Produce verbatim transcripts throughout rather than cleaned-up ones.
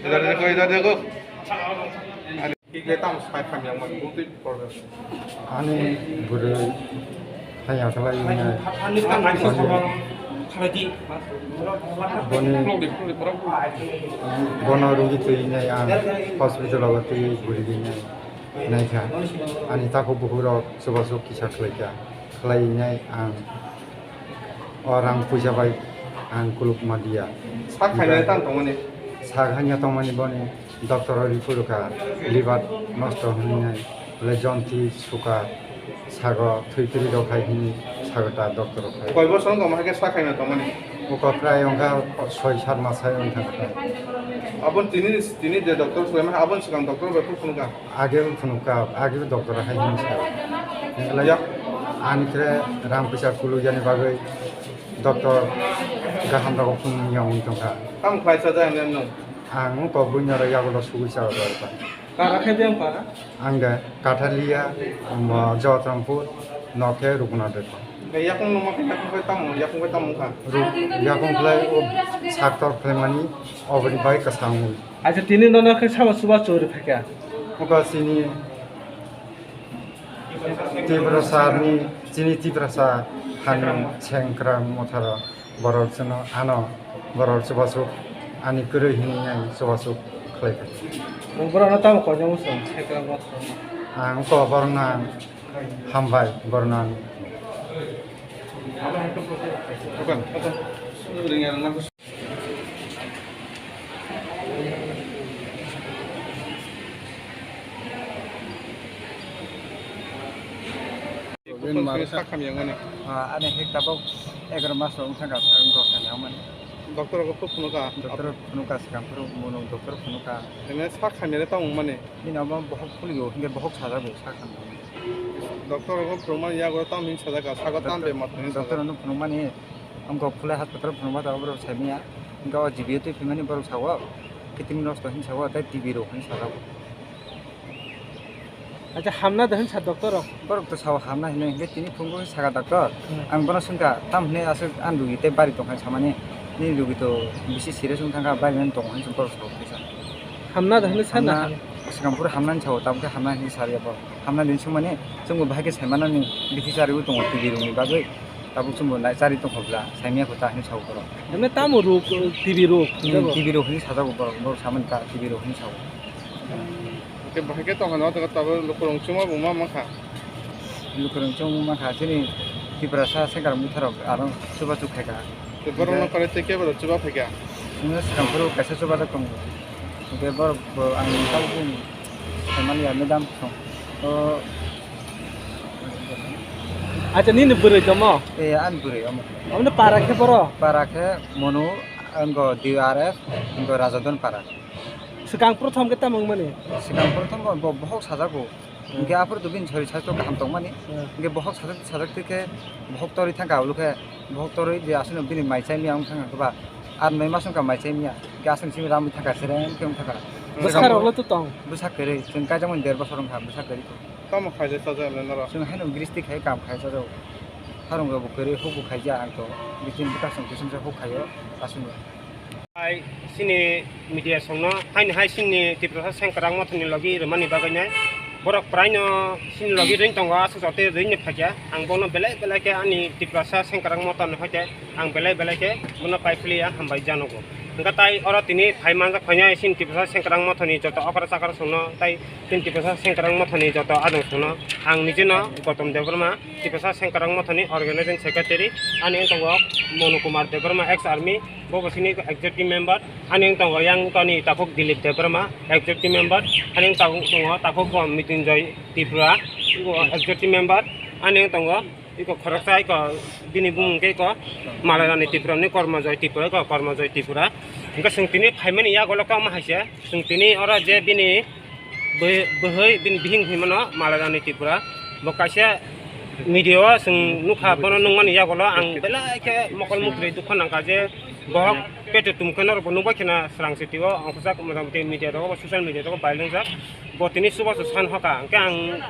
Idhar dekho, idhar dekho. Kikle tamo sai khamya mani butwi problem. Ani bwrwi haya khlai wngnai. Ani tamo sai khamya khlai di. Boni bono rwgwi twi nai ang hospital o twi bwrwi nai naikha. Ani takhuk bukhuk rok chubachu kisa khlaikha, khlai nai ang. O rang puisa bai ang kuluk ma dia. Sak khainai tang tongmani. Sak hanya tongmani boni doctor o report kha liver nosto hwnwi nai, le jonti suka sago thwi piri rok hai hwnwi sago ta doctor rok hai. Koi bosor wng tongma hai khe sak khaina tongmani? Uko prai wngkha soi sat mas hai wng thangkha. Abon tini, tini je doctor khlaima abon swkang doctor bai phunukha? Age phunukha, age doctor hai hwnwi sa. Yak- Ani khe rang puisa kuluk yani bagwi doctor gaham rok phunukya wng tongkha. Tamo khlai sa jai nang nung? Ang kok buino rok yagulo sugwi sa rw kha. Kara khe biyang para? Ang de Kathalia, um, Jotarampur, nok khe Rukuna Depot. Yakung numa khe yakung khe tamo, yakung khe tamo kha? Ru-, yakung khlai o saktor khlaimani oboni bai kwchang wngwi. Acha tini nono khe sama chuba chori phaikha? Oka chini Tiprasa ni, chini Tiprasa hani sengkra motharo borok chwngno ano borok chubasuk ani kwrwi hwnwi ang chubasuk khlai kha. Borokno tamo koijakma chwng sengkra motharo? Ang to borokno ang hambai borokno ang. Bini maro sak hamya wngmani. Ah, ani hai tabuk egaroh mas rok wngkha, wngkha hamya wngmani. Doctor rok phunukha? Doctor phunukha, swkang phuru, mwnung doctor phunukha. Ene sak hamya le tamo wngmani? Bini abo bohok phulio, hinkhe bohok sajak bo sak hamya. Doctor rok phunukmani yago tamo hin sajak, sago tamo bemar hin sajak. Doctor no phunukmani, wngkha Phulai hospital phunukma ta borok saimanya. Wngkha o G B o twi phimani borok sao, kidney nosto hin sao, tei T B rok hin sajak. Acha, hamna da hin sa doctor rok? Borok to sao hamna hinwi, hinkhe tini phungo sakha doctor. Hmm. Ang bono swngkha, tamo hinwi aswk ani logi tei bari tongkha samani, nini logi to bisi serious wng thangkha, bari nani tongo hinwi borok sao kisa. Hamna da hinwi sana? Hamna, swkang phuru hamnani sao, tamo khe hamna hinwi sa rwya borok. Hamna din swngmani, chwngbo bahai khe saimanani bithi chariwi tongo T B rokni bagwi. Tabuk chwngbo nai chari tongkha bwla, saimanya kho ta hinwi sao borok. Emne tamo rok, T B rok? Hmm, T B rok hinwi sajago borok, borok samani ta T B rok hinwi sao. Hwnkhe bahai khe tongkha no, tabuk lukurok chuma bo ma mankha. Lukurok chuma mankha, chini Tiprasa sengkrak motharok aro chubachu khaikha. Tei borokno pore tei kebo chuba phaikha? Chwngno swkang phuru kaisa chubajak tongo. Hwnkhe borok bo ang tabuk bini saimanya madam song. O. Acha, nini bwrwi tongmo? Eh, ani bwrwi omo. Omo para khe boro? Para khe Monu, wngkha D R F, wngkha Rajadon para. Swkang prothom khe tamo wngmani? Swkang prothom bo, bo bohok sajago. Hmm. Hwnkhe aphuru to bini sori sastok kaham tongmani. Hmm. Hwnkhe bohok sajak, sajak twi khe bohok torwi thangkha, ulo khe bohok torwi je aswkno bini mai chai mia wng thangkha ba. Ar noi mas wngkha mai chai mia. Hwnkhe aswk simi ramwi thangkha, serem khe wng thangkha. Bwsarokno to tong? Bwsa kwrwi, chwng kaijakmani der bosor wngkha, bwsa kwrwi. Tamo khaijak sajak le norok? Chwng haino gristi khai kam khai sajak. Harung rok bo kwrwi huk bo khaijak ang to. Bichini bwkha chwng kisamsa huk khaio aswkno. Hai chini media songno haini hai chini Tiprasa sengkrak mothani logi rwmani bagwi nai. Borok praino chini logi ring tongo, aswk joto ringni phaikha. Ang bono belai belai khe ani Tiprasa sengkrak mothani hoite ang belai belai khe bono pai philiya, hambai janogo. Hwnkhe tai oro tini phai manjak phainai chini Tiprasa Sengkwrang Mothani joto okra chakra songno, tai chini Tiprasa Sengkwrang Mothani joto adong songno ang nijeno Gotom Debbarma, Tiprasa Sengkwrang Mothani organizing secretary, ani wng tongo Monu Kumar Debbarma, ex army, bo bo chini executive member, ani wng tongo yang toni takhuk Dilip Debbarma, executive member, ani wng tongo takhuk bo Mitunjoy Tripura, executive member, ani wng tongo iko khoroksa iko bini bumung khe iko Malarani Tripura ni Kormojoy Tripura, iko Kormojoy Tripura. Hwnkhe chwng tini phaimani yagulo kama hai se, chwng tini oro je bini bwhwi, bini bihik hinwi mano Malarani Tripura. Bo kaisa media o chwng nukha, bono nukmani yagulo ang belai khe mokol mutrwi dukha nangkha je bohok peto tumkhe norokbo nukbai kheno srang city o, ongkhorjak motamoti media rogo, social media rogo viral wngjak. Bo tini chubachu san hoka, hwnkhe ang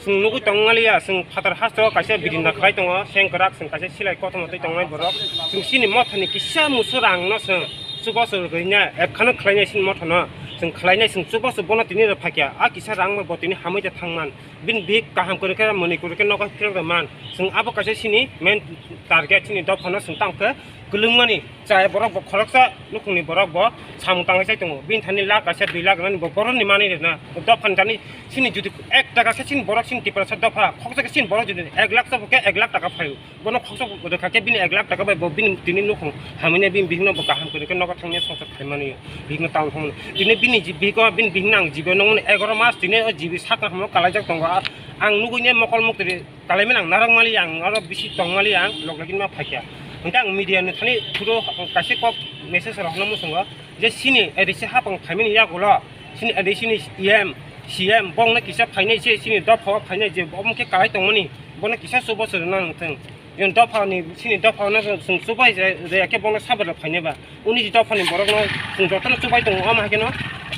chwng nugwi tongmaliya, chwng phatar hasteo kaisa birinda khlai tongo, sengkwrak chwng kaisa silai kothoma twi tongnai borok. Chwng chini mothani kisa musu rangno chwng chubachu rwgwina, ekhano khlainai chini mothano chwng khlainai, chwng chubachu bono tini rwphaikha. A kisa rangno bo tini hamwi da thangman, bini bihik kaham kwrwikhe, mwnwi kwrwikhe nogo phirok rwman. Chwng abo kaisa chini main target, chini dophano chwng tamo khe kwlwngmani. Chaya borok bo khoroksa nukhungni borok bo samung tangwi chai tongo. Bini thani lakh kaisa dui lakh rwnani bo borokni manwi rwna. Dophani thani chini jodi ek taka khe chini borok chini Tiprasa dopha khoksa khe chini borok jodi ek lakh chabo khe ek lakh taka phaio. Bono khoksa rwkha khe bini ek lakh taka bai bo bini tini nukhung hamwini bini bihikno bo kaham kwrwi khe nogo thangni songchar khaimani bihikno tamo thangmani. Tini bini ji-, bihiko bini bihikno ang jibi nongmani egaro mas tini o jibi sakno hamno kalaijak tongo. A-, ang nugui ne mokol muktri kalaimani ang narwk maliya, ang oro bisi tong maliya, ang lok lagin ma phaikha. Hwnkhe ang media ni thani through kaisa kok message rokno muchungo je chini A D C hapang phaimani yagulo chini A D C ni E M, C M bongno kisa phainai se chini dopha o phainai je omo khe kalai tongmani bono kisa chubachu rwna nang thung. Yang dophani chini dophano chwng chubai je, je khe bono sabar rok phainai ba. Uni je dophani borokno chwng jotono chubai tongo, omo hai kheno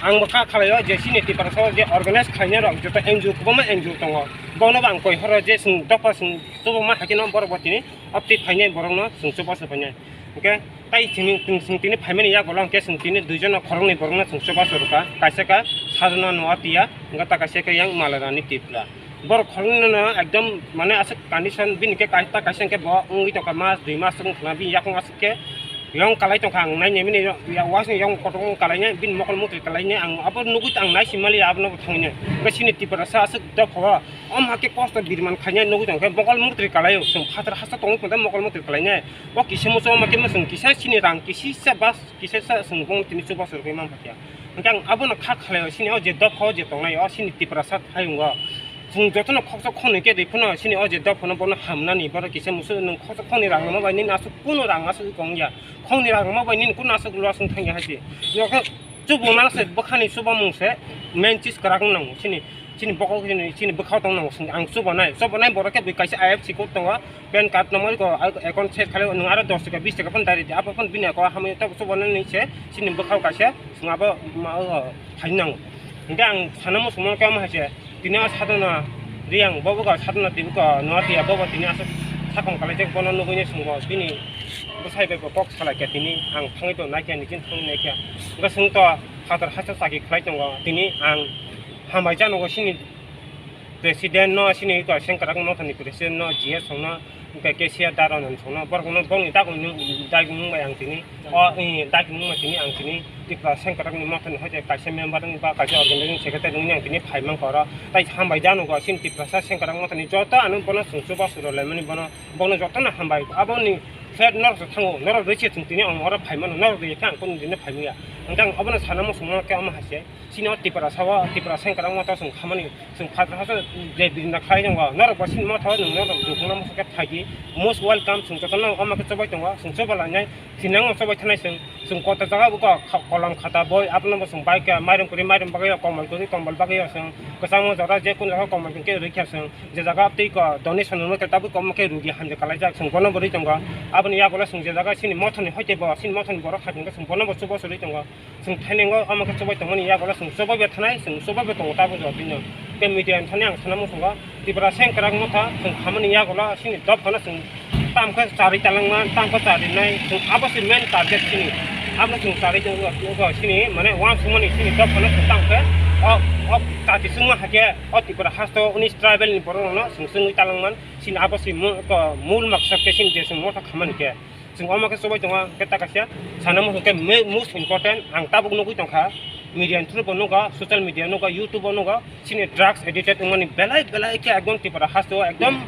ang bo kha khalai o je chini Tiprasa o je organize khlainai rok joto N G O kwbangma N G O tongo. Bono bo ang koi horo je chwng dopha chwng chubama hai kheno borok bo tini opti phainai borokno chwng chubachu phainai. Hwnkhe tai chini, chwng tini phaimani yagulo hwnkhe chwng tini duijon no khoroknwi borokno chwng chubachu rwkha. Kaisa kha Sadhana Noatia, hwnkhe ta kaisa khe yang Malarani Tripura. Borok khoroknwino ekdom mane aswk condition bini khe kaisa ta kaisa hwnkhe bo wngwi tongkha mas dui mas wng thangna bini yakung aswk khe yang kalai tongkha ang naini mini ya wasni yang kotor wng kalainai bini mokol mukti kalainai ang abo nugwi tong ang naisimaliya abono bo thangwi nai hwnkhe chini Tiprasa aswk dophao omo hakhe kosto birman khainai nugwi tongkhe mokol mukti kalaio chwng phatar hasteo tongwi tongkhe mokol mukti kalainai o kisa muchung omo khe muchung kisa chini rang kisisa bas kisisa chwng bong tini chubachu rwgwi manpha khe hwnkhe ang abono kha khalai o chini o je dophao je tongnai o chini Tiprasa hayungo. Chwng jotono khoksa khonwi khe rwi phano chini o je dophano bono hamnani borok kisa musu nwng khoksa khonwi rang rwma bai nini aswk kunu rang aswk wng ya. Khongnwi rang rwma bai nini kunu aswk loss wng thangya hai se. Nokhe chubung nang se bwkhani chubamung se main chis kwrak wng nango chini, chini bokol chini, chini bwkhao tong nango ang chubanai. Chubanai borok khe bui kaisa I F C code tongo, pan card number ko account set khalai nwng aro dos taka bis taka phano dari di abo phano bini ako hamwi tok chubanani se chini bwkhao kaisa. Chwng abo ma, o, phaina nango. Hwnkhe ang sana muchungmano khe omo hai se, tini o Sadhana Reang, bo bo Sadhana Tripura, Noatia, bo bo tini aswk sakong kalaijak, bono nugwi nai chwngbo bini bwsai bai bo kok salaikha, tini ang thangwi tong naikha, nini thangwi naikha. Hwnkhe chwng to phatar hasteo chaki khlai tongo, tini ang hambai janogo chini President no, chini iko Sengkrak Mothani President no, G S no, hwnkhe K C R Daron no, borok no bongni dagwi nung, dagwi nung bai ang tini, o, i, dagwi nung bai tini ang tini, Tripura Sengkrak ni Mothani hoite kaisa member wng ba kaisa organizing secretary wngni ang tini phai mankha oro. Tai hambai da nugo, chini Tiprasa Sengkrak Mothani joto ano bono chwng chubachu rw laimani bono, bono jotono hambai. Aboni flat norok se thango, norok rw se chwng tini ang oro phai mano, norok rw khe ang kunu dino phai manya. Hwnkhe ang obono sana muchungmano khe omo hai se. Chini o Tiprasa o, Tiprasa Sengkrak Motha chwng khamani, chwng phatar hasteo je birina khlai tongo, norok bo chini motha o nwng norok dukhungna muchung khe phaidi, most welcome, chwng jotono omo khe chobai tongo, chwng choba lainai, thinang no chobai thanai chwng, chwng kota jaga bo ko-, kha-, kolom khata boi, abono bo chwng bai khe mairum kwrwi mairum bagwi o, kombol kwrwi kombol bagwi o, chwng kwchangma jora je kun jaga kombol kwrwi khe rwkha chwng, je jaga twi ko donation rwma khe tabuk omo khe rugi hamjak kalaijak, chwng bono bo rwi tongo, aboni yagulo chwng je jaga chini mothani hoite bo, chini mothani borok hai tongkhe chwng bono bo chubachu rwi tongo. Chwng thainango omo khe chubai tongmani yagulo chwng chubai bai thanai, chwng chubai bai tongo tabuk jora bini. Tei media ni thani ang sana muchungo Tripura Sengkrak Motha chwng khamani yagulo chini dophano chwng tamo khe charwi talangma, tamo khe charwi nai, chwng abo se main target chini. Abono chwng charwi tongwi nugo chini mane uansukmani chini dophano chwng tamo khe o, o kati chwngma hakhe o Tripura hasteo unis tribal ni borok rokno chwng chwngwi talangman chini abo se mu-, ko-, mul maksad khe chini je chwng motha khamani khe. Chwng omo khe chubai tongo, hwnkhe ta kaisa sana muchung khe me-, most important ang tabuk nugui tongkha, media ni through bo nugo, social media nugo, YouTube o nugo, chini drugs addicted wngmani belai belai khe ekdom Tripura haste o ekdom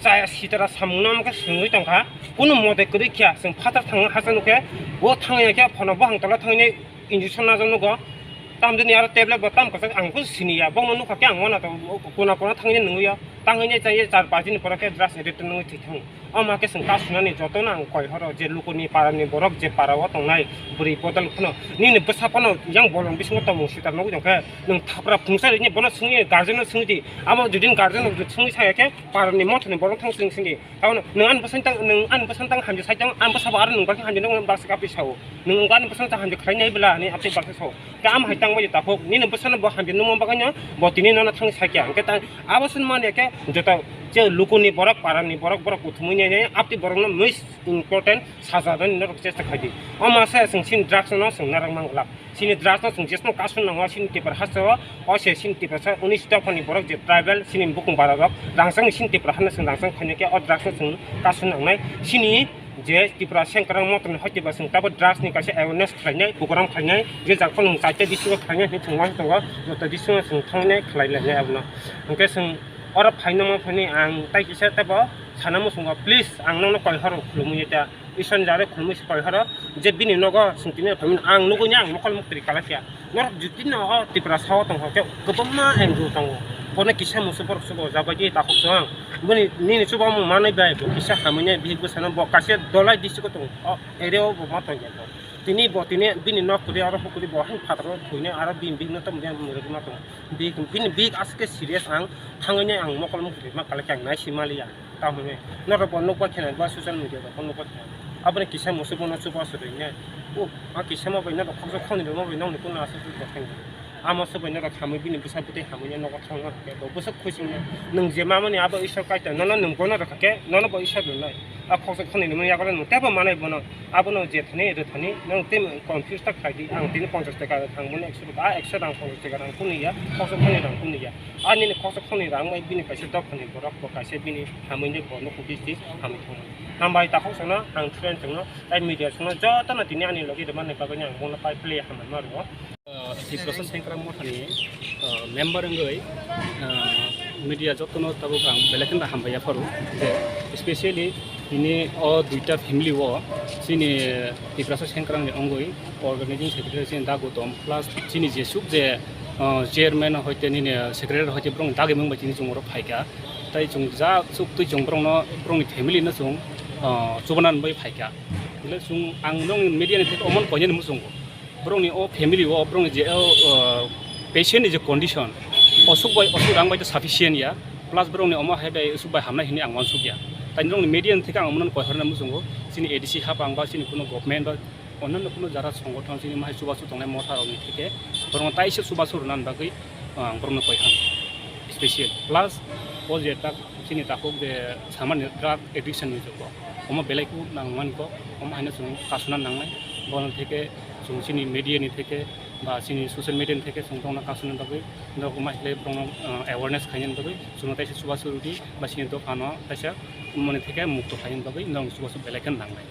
chaya sitara samung no omo khe swngwi tongkha. Kunu mote kwrwi khe chwng phatar thangma haste nukhe, bo thangya khe phono bohang tola thangwi injection najak nugo. Tamjani aro tablet bo tam kwchak ang khe siniya, bokno nukha khe ang wana to kuna kuna thangwi nungya, tangwi chaya char panch din ni pore khe drugs addicted nungwi thwi thango. Omo khe chwng ta sunani jotono ang koi horo je lukuni parani borok je para o tongnai bwrwi bodol phano nini bwsa phano yang bolong bisingo tongmung sita nugwi tongkhe nwng thapra phungsa rini bono swngwi guardian no swngwi di. Amo jodi guardian no swngwi saya khe parani mothani borok thang swng swngdi. Tamo nwng ani bwsani tang nwng ani bwsani tang hamjak sai tang ani bwsa bo aro nwng bakhe hamjak nukmani baksa kapri sao. Nwng ani bwsani tang hamjak khlai nai bwla hinwi apri baksa sao. Tamo hai tang bai takhuk nini bwsano bo hamjak nukma bagwi no bo tini nono thang sakya. Hwnkhe ta abo swn manya khe joto je lukuni borok parani borok borok kuthumwi nai nai apri borokno most important saja nani norok chesta khaidi. Omo se chwng chini drugs no chwng narwk mang glak. Chini drugs no chwng jesno kasu nango chini Tripura haste o, o se chini Tripura sa unis dophani borok je tribal chini bukung bara rok rangchak ni chini Tripura hano chwng rangchak khainai khe o drugs no chwng kasu nangnai. Chini je Tripura sengkrang mothani hoite ba chwng tabo drugs ni kaisa awareness khlainai, program khlainai, je jak phano chaita district o khlainai hinwi chwng uansuk tongo, joto district o chwng thangnai khlai lainai abono. Hwnkhe chwng oro phaino ma phainai ang tai kisa tebo sana muchungo, please ang nokno koi horo khulumwi ta. Isor ni jare khulumwi se koi horo je bini nogo chwng tini phaimani ang nugui ni ang mokol muktri kalai kha. Norok jotino o Tripura sao tongkha khe kwbangma N G O tongo. Bono kisa musu borok subo jabadi takhuk chwng. Boni nini chubamung manwi bai bo kisa hamwi nai bihik bwsano bo kaisa Dholai district o tongo. O area o bo ma tongya bo. Tini bo tini bini nok kwrwi aro hukuri bo hai phataro thwinai aro bini bihik no tamo yang mwrwk ma tongo. Bihik bini bihik aswk khe serious ang thangwi nai ang mokol muktri ma kalai khe ang nai si maliya. Tamoni norok bo nukba khe nai ba social media rok bo nukba khe nai. Aboni kisa musu bono chuba su rwinai. O a kisa ma bai norok khoksa khoni rwma bai nokni kuna aswk aswk bo thangwi. Amo se bai norok hamwi bini bwsa bwtwi hamwi nogo thangma hwnkhe bo bwswk khuisingya. Nwng je mamani abo Isor Kaitor nono nwng bono rwkha khe nono bo Isor rwnai. A khoksa khoni rwmani yago nwng teibo manai bono. Abono je thani rw thani nwng tei confuse ta khlai di. Ang tini ponchash taka rwkha ang bono ekso taka, a ekso rang ponchash taka rang kunu ya, khoksa khoni rang kunu ya. A nini khoksa khoni rang bai bini kaisa dophani borok bo kaisa bini hamwi ni bo nukho bisti hamwi thangmani. Hambai takhuk sana ang friend chwngno tai media chwngno jotono tini ani logi rwmani bagwi ang bono pai play hambai ma rwo. Ah, Tiprasa Sengkrak Mothani, ah, member wngwi, ah, media jotono tabuk ang belai kheno hambai yapharo je specially tini o duita family o chini Tiprasa Sengkrak ni wngwi organizing secretary chini Da Gautam plus chini jesuk je, ah, chairman hoite nini secretary hoite borokni dagimung bai tini chwng oro phaikha. Tai chwng ja chuk twi chwng borokno, borokni family no chwng, ah, chubanan bai phaikha. Hwnle chwng ang nokni media ni theke omo koinani muchungo. Borokni o family o, borokni je o, o, patient ni je condition, osuk bai, osuk rang bai to sufficient ya, plus borokni omo hai bai osuk bai hamnai hinwi ang uansuk ya. Tai norokni media ni theke ang omono koi horna muchungo, chini A D C hapang ba chini kuno government ba onno kuno jara songothon chini mahai chubachu tongnai motha rokni theke borokno taisa chubachu rwna bagwi ang borokno koi kha special. Plus o je tak chini takhuk je samani drug addiction ni joto omo belai khe nangmani kok, omo haino chwng kasuna nangnai. Bono theke chwng chini media ni theke ba chini social media ni theke chwng tongna kasuna bagwi norok ma khlai borokno, ah, awareness khaina bagwi chwngno taisa chubachu rwdi ba chini dophano taisa moni theke mukto khaina bagwi norok chubachu belai khe nangnai.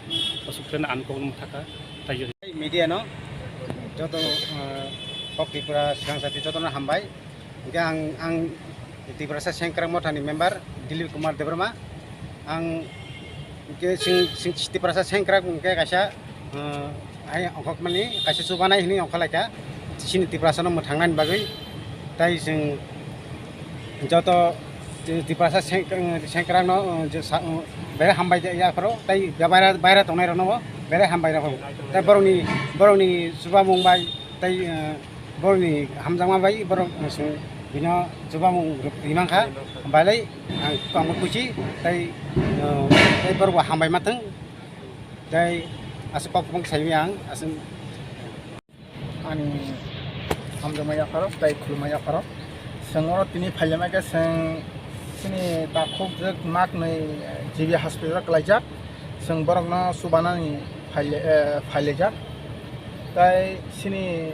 Aswk khe ang kok thaka tai. Media no joto, ah, kok Tripura Swrang Jati jotono hambai. Hingke ang, ang Tiprasa Sengkrak Mothani member Dilip Kumar Debbarma. Ang hingke sing, sing Tiprasa Sengkrak hingke kaisa, ah, ai ongkhokmani kaisa chubanai hinui ongkhorlaikha. Chini Tiprasano mwthangnani bagwi tai chwng joto Tiprasa Seng-, Sengkrakno, ah, je sa-, ah, belai hambai yapharo tai baira, baira tongnairokno bo belai hambai rokho. Tai borokni, borokni chubamung bai tai, ah, borokni hamjakma bai borok chwng bino chubamung rwk rimang kha, hambai lai ang tongma kuchi tai, ah, tai borok bo hambai ma thang tai aswk kok bung sai maya ang aswk. Ani hamjakma yapharo tai khulumma yapharo chwng oro tini phailama khe chwng chini takhuk je mak nwi G B hospital o kwlaijak. Chwng borokno chubanani phaile-, eh, phailaijak. Tai chini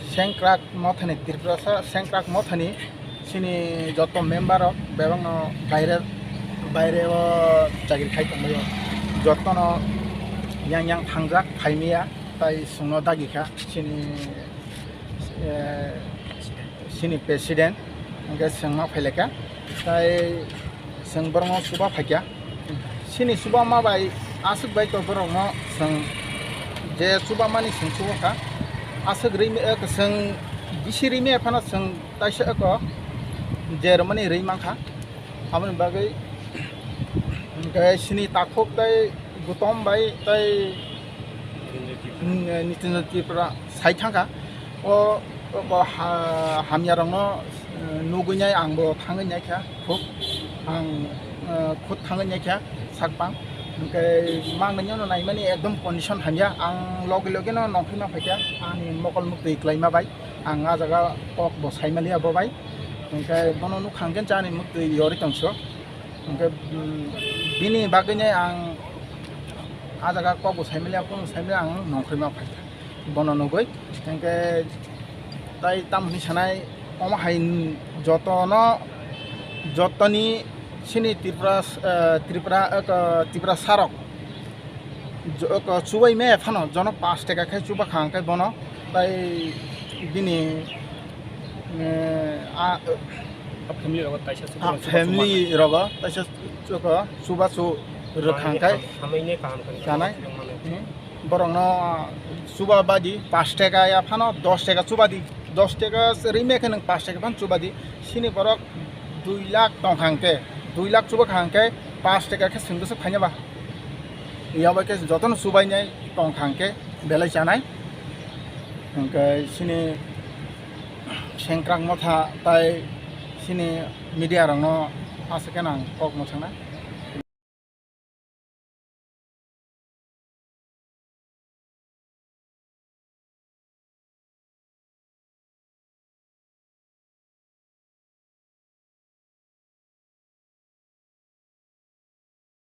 Sengkrak Mothani, Tiprasa Sengkrak Mothani chini joto member rok bebakno baire, baire o chakri khai tongbaio. Jotono Yang yang thangjak phaimaya, tai chwngno dagi kha chini, eh, chini president, hwnkhe chwngma phailaikha, tai chwng borokno chuba phaikha. Chini chubama bai aswk bai to borokno chwng je chubamani chwng chuba kha, aswk rimi, eh, chwng bisi rimi phano chwng taisa eko je rwmani rwi mankha. Aboni bagwi hwnkhe chini takhuk tei Gutom bai tei, mm, Nitin Tripura sai thangkha. O, o ha-, hamyarokno, eh, nugwi nai angbo thangwi naikha khuk. Ang, eh, khuk thangwi naikha sakbang. Hwnkhe mangnwino naimani ekdom condition hamya. Ang logi logino nongkhorma phaikha. Ani mokol muktwi kwlaima bai ang ah jaga kokbo saimaliya bo bai. Hwnkhe bono nukha hwnkhe chani muktwi yorwi tongso. Hwnkhe, mm, bini bagwino ang ah jaga kokbo saimaliya, kokno saimaliya ang nongkhorma phaikha. Bono nugwi. Hwnkhe tai tamo hinwi sanai, omo hai jotono, jotoni chini Tripura, eh, Tripura, eh, Tripura sarok Jo-, ko-, chubai me phano jono pash taka khe chuba kha hwnkhe bono tai bini, eh, a, Family rogo taisa a chuba family rogo taisa chuka chuba chu rwkha hwnkhe ham-, hamwi ne kaham khe chanai. Hmm. Borokno chuba badi pash taka ya phano dos taka chuba di, dos taka rime khe nwng pash taka phano chuba di. Chini borok dui lakh tongkha hwnkhe, dui lakh chuba kha hwnkhe pash taka khe chwng bwswk phaina ba? Yabai khe jotono chubainai tongkha hwnkhe belai chanai. Hwnkhe chini sengkrak motha tai chini media rokno aswk khe ang kok mwthangna.